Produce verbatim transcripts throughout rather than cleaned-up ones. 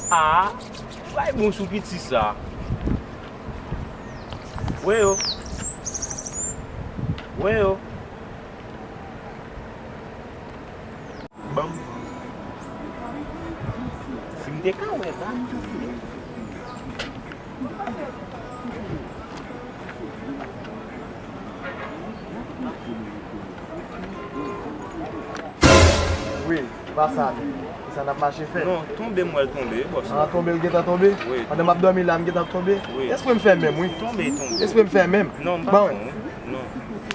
Ah, bay bon sou piti sa. Weyo. Weyo. Ban m. Si m te ka wè sa. Wi, pa sa menm. Se sa n ap mache fè. Non, tonbe m wè l tonbe, bòs. Ah, tonbe l gentan tonbe? Wi. Pandan m ap dòmi la, m gentan tonbe? Wi. Espre m fè menm, wi. Tonbe, tonbe. Espre m fè menm. Non, m pa konn, wi. Non.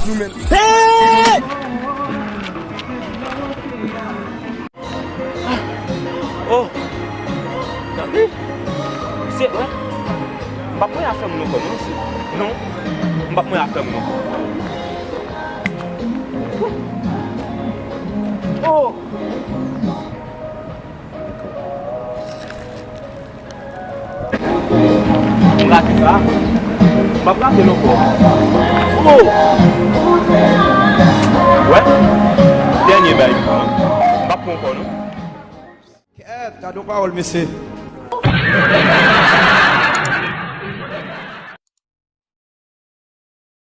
Nou menm. Hey! Oh! Tande? Se, wè. M p ap mwen afè moun ankò, non, se. Non. M p ap mwen afè moun ankò. Oh! M rate sa. M p ap rate l ankò. Oh! Wè. Dènye bay. M p ap pran ankò, non. Kèt, gade yon pawòl, mesye.